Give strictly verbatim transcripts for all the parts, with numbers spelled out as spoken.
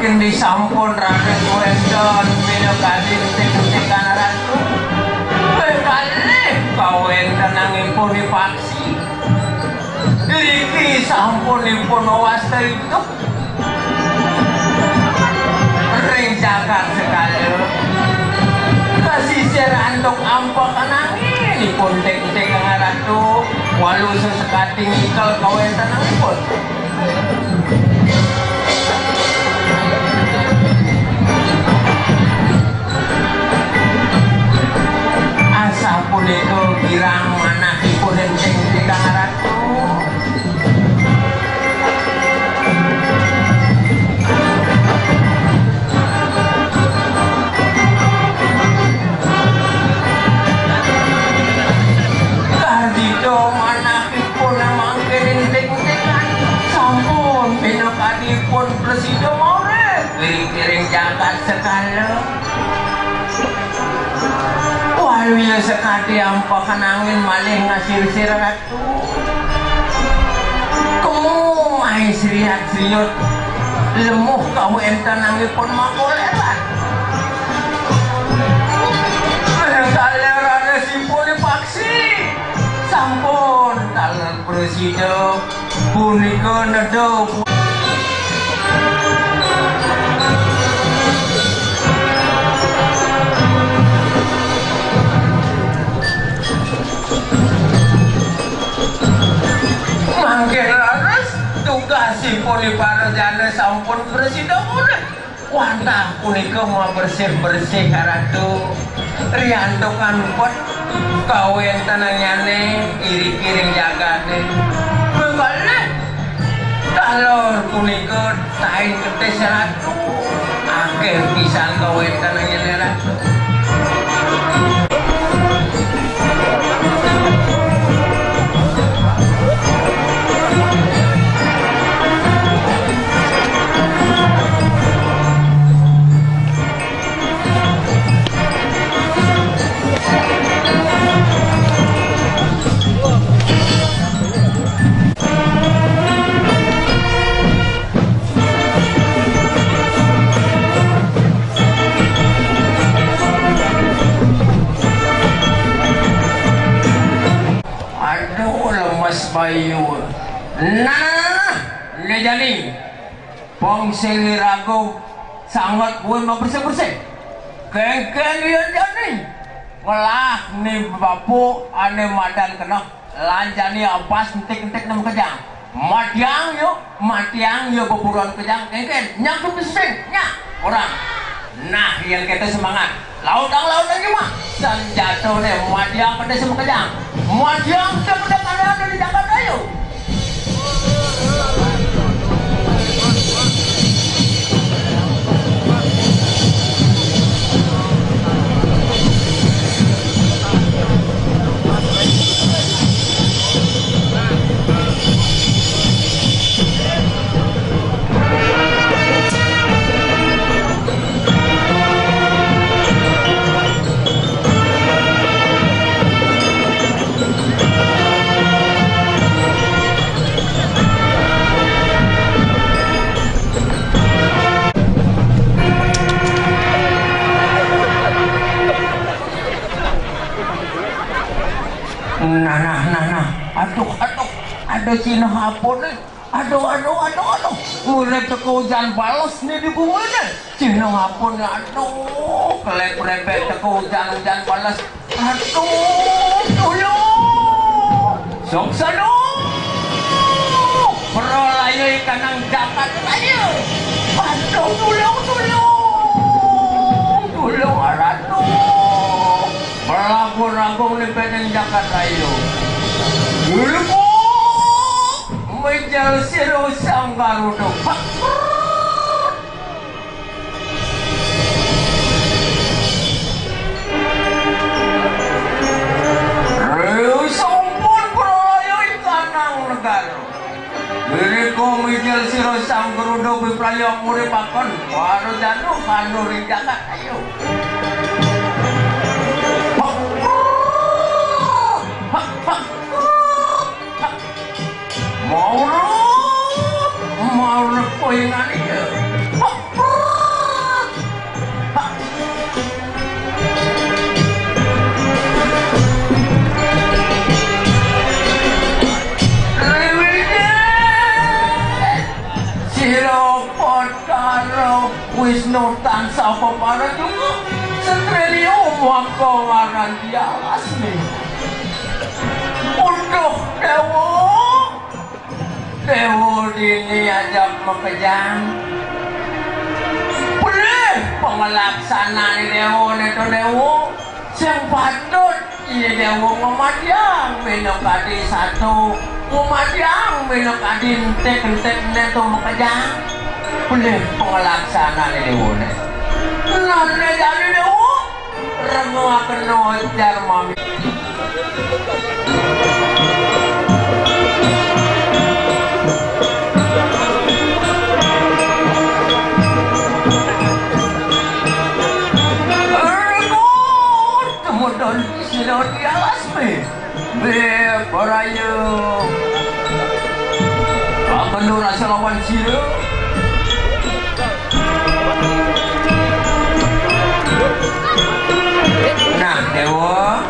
Disampun raris wénten minakadi ring Ratu. Kekalih kawéntenanipun dipaksi. Iriki sampun ipun wasta idup ring jagat sekala. Kasisir antuk ampekenangipun ring Ratu. Walu sesekating ikel kawéntenanipun. Asapunika girang manahipun ring Ratu. Kardika manahipun mangkin ring Ratu. Sampun pinakadipun prasida maurip ring jagat sekala. Waluya sekadi ampekenangin malih ngasirsir Ratu. Kemu ai sriat-sriut lemuh kawéntenanipun makoléran. Kalih rarisipun dipaksi. Sampun taler prasida. Punika nedha. Mangkin leres tugasipun para jana sampun prasida purun. Wantah punika mabersih-bersih Ratu. Riantukan pet kawéntenannyané iriki ring jagaté. Bebalah taler punika tain ketis Ratu. Akéh pisan kawéntenannyané Ratu. Aduh, lemes bayu. Nah, nah, nah, nah. Né jani. Pang sing ragu sanget kuwi mabersih-bersih. Kéngkén ya jani. Ngelah né bapa ané madan keneh. Lan jani abas entik-entik nem kejang. Matiang yo, matiang yo beburon kejang kéngkén. Nyang kepising, nyak. Orang. Nah, yén kéto semangat. Lautang-lautang cuma. Sanjatané matiang pedés makejang. Matiang pedés makejang ada di Jakarta yo. Nah, nah, nah, nah. Aduh, aduh. Ada Cina apa nih? Aduh, aduh, aduh, aduh. Mulai teko hujan bales nih di bumi nih. Cina apa nih? Aduh, kelek-kelek teko hujan, hujan bales. Aduh, tulung. Sok sadung. Pralaya kanang jagat raya. Aduh, tulung, tulung. Tulung, aduh. Melaku-laku ning péning jagat raya. Dulu, Bu. Mijil sira Sang Garuda. Sampun pralaya ing kanang negara. Irika mijil sira Sang Garuda bipraya nguripaken para janu mandur ing jagat. Ayo. Maurut, maurut koyingan iya. Ana juga Satrilio maka ngaran dia asli. Uduh, Déwa. Déwa dini ajak makejang. Pelih panglaksanané Déwa né to, Déwa. Sing patut Iya, Déwa, ngamadiang minakadi sato, ngamadiang minakadi entik-entik né to makejang. Pelih panglaksanané Déwané. Nah, né jani Déwa, rengakena jar mami. Rengok, temudon sira di alas, bé. Bé, baraya. Kakendu rasa lawan sira. Nah, Déwa.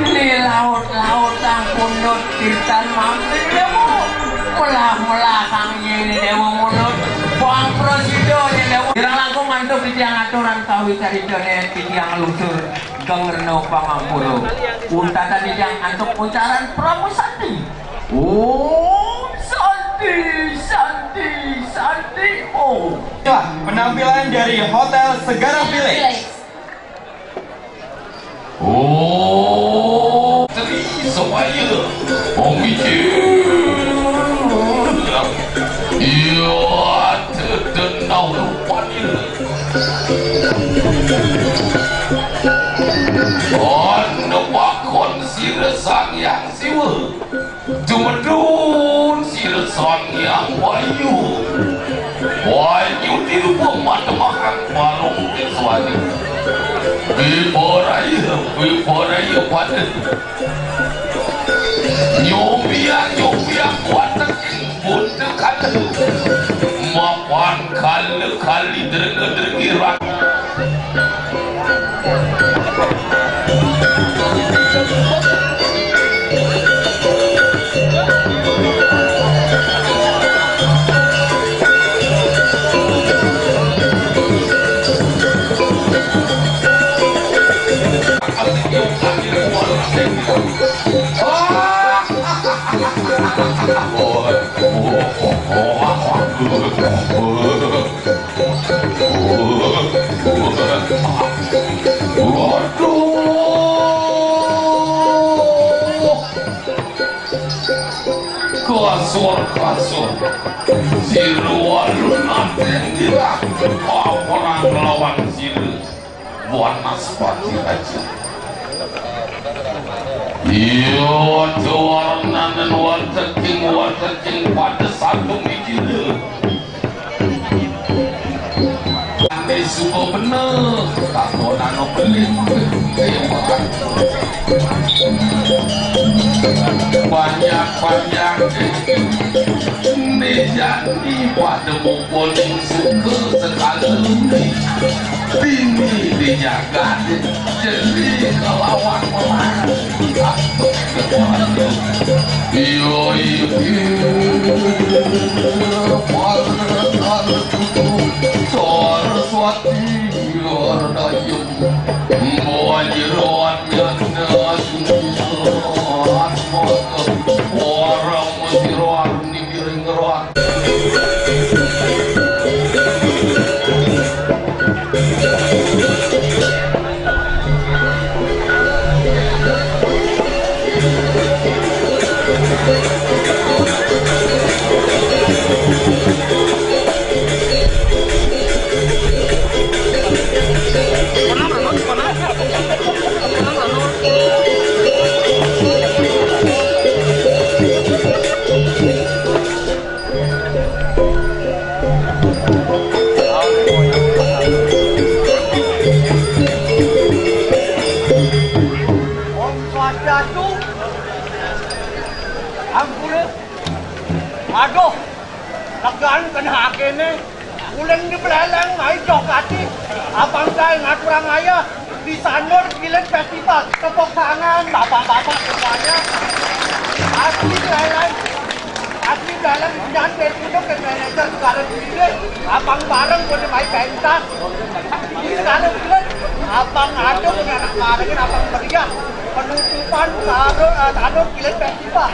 Ni laut-laut tang pundut tirtan mampir, Déwa. Melah-melah kang yéné, Déwa, munut. Bang prasida, yén Déwa. Kirang langkung mantuk titiang aturan kawicaritané titiang luhur. Geng Rena Pangampura. Untatan titiang antuk uncaran Prabu Santi. Om Santi, Santi, Santi, Om. Ya, penampilan dari Hotel Segara Village. Oh, Tri Samaya. Om Ijin. Iya, tedenau rupanya. Ana pakon sira Sang Hyang Siwa. Jumedun sira Sang Hyang Wayu. Wayu dirupa matemahang barung tiswani. Bibaraya, bibaraya pada. Nyombiang, nyombiang kuat teking buntu kata. Mapan kala kali derenge-derenge rak. Waduh. Kasur, kasur. Sira alun aden dirah. Perang lawan sira. Wanaspati Raja. Iya, warnanen warteking, warteking pada satu mikir. Ane suka bener, takonan beli. Banyak-banyak. Ini jadi pada mumpuni suka sekali. Bini dijaga, jadi kelawan melarang. Iyo, iyo, iyo. Saraswati, Ardayung. Mbojiron, Yanda, Sundara, Asmata. Warang, Masiron, Nigiring, Ngeron. Om Swastiastu. Ampura. Aduh, legan kena akéné. Uling di Buleleng, mai joh gati. Abang Dai ngaturang ayah. Di Sanur Giling Festival, tepuk tangan, bapak-bapak semuanya. Asli Buleleng. Asli Buleleng, jangan kayak gitu ke manajer sekarang ini. Abang bareng pada main pentas. Kalau bilang, abang aduh, anak marengin abang meriah. Penutupan taruh, eh, taruh kilen festival.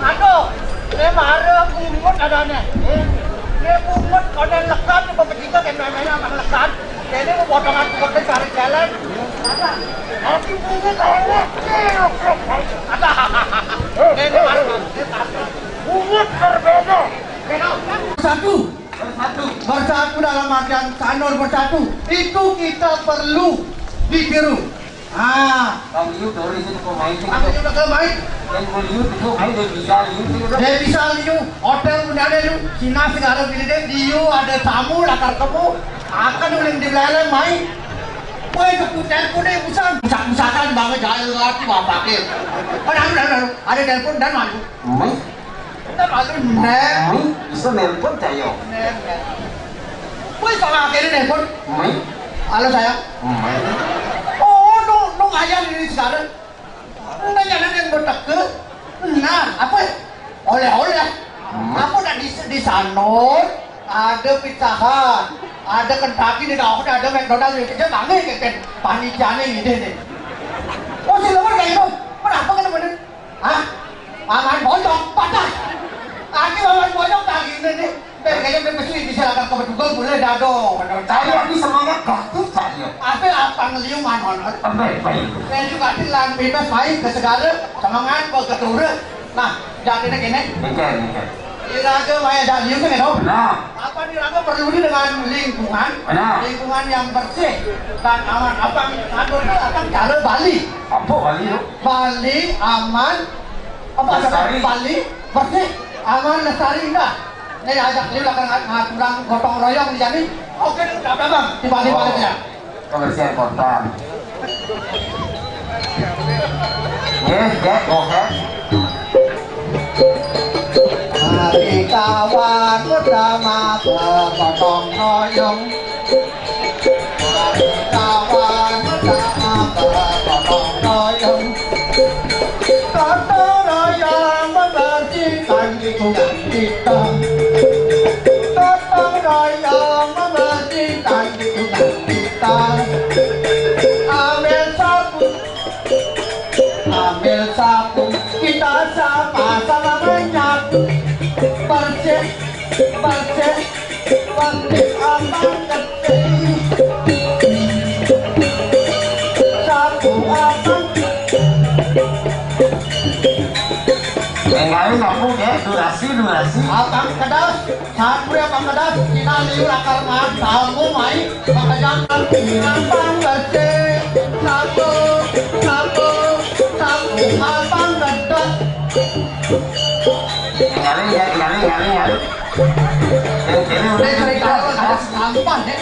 Aduh, ini marah bungut adanya. Ini bungut konen lekan, apa begitu kan, main-main abang lekan. Ini mau potongan bungut cari jalan. Ada. Ini marah, ini marah. Bungut berbeda. Bersatu. Bersatu. Bersatu dalam artian Sanur bersatu. Itu kita perlu ditiru. Ah, Bang Yu, sorry, itu pemain sih. Apa itu udah main? Yang mau Yu, itu main dia bisa, Yu, itu udah. Dia bisa, Yu. Hotel punya ada, Yu. Cina segala pilih dia. Di Yu ada tamu, latar temu. Akan uling di belakang main. Woi, keputar pun deh, busan. Busak-busakan banget, jangan ngerti bapaknya. Oh, lalu, lalu, lalu. Ada telepon dan malu. Wih, Ntar malu, Nen. Wih, bisa nelpon saya. Nen, Nen. Wih, sama akhirnya nelpon. Wih. Halo, sayang. Wih. Oh, no, no, ayah ini sekarang. Nggak ada yang berteke. Nah, apa? Oleh-oleh. Hmm. Apa udah di, di Sanur? Ada Pizza Hut, ada Kentucky di dalamnya, ada McDonald. Dia bangga kayak panitianya ini nih. Oh, si Lewat kayak itu. Kenapa kan bener? Hah? Aman bonyok, patah. Aki aman bonyok lagi ini nih. Biar kayaknya dia mesti diserahkan ke petugas, boleh dado. Saya ini semangat bagus saya. Apa apa ngeliuman honor? Baik, baik. Saya juga bilang bebas main ke segala, semangat, ke keturut. Nah, jadinya gini. Oke, oke. Iraga maya daliu kan, gitu. Benar. Apa iraga perlu ini dengan lingkungan? Benar. Lingkungan yang bersih dan aman. Apa anu itu akan cara Bali. Apa Bali itu? Bali aman. Apa lestari. Bali bersih, aman, lestari, indah. Ini ajak liu lah kan, ah, kurang gotong royong di sini. Oke, tidak apa, Bang. Tiba-tiba oh. Aja. Kebersihan kota. Yes, Jack, go ahead. Mari kawan bersama bergotong royong. Mari kawan bersama bergotong royong. Gotong royong membersihkan lingkungan kita. Gotong royong membersihkan lingkungan kita. Ambil sapu, ambil sapu, kita sama-sama menyapu. Bersih, bersih, bersih, abang bersih. Sapu abang. Yang lain mampu ya, durasi, durasi. Abang kedas. Sapu ya, Bang Kedas, kita liur akar maan, tamu mai, Bang Kedas, Bang Kedas, sapu, sapu, sapu, Bang Kedas. Tinggalin ya, tinggalin, tinggalin ya. Ini, ini udah cerita, ada sampah ya.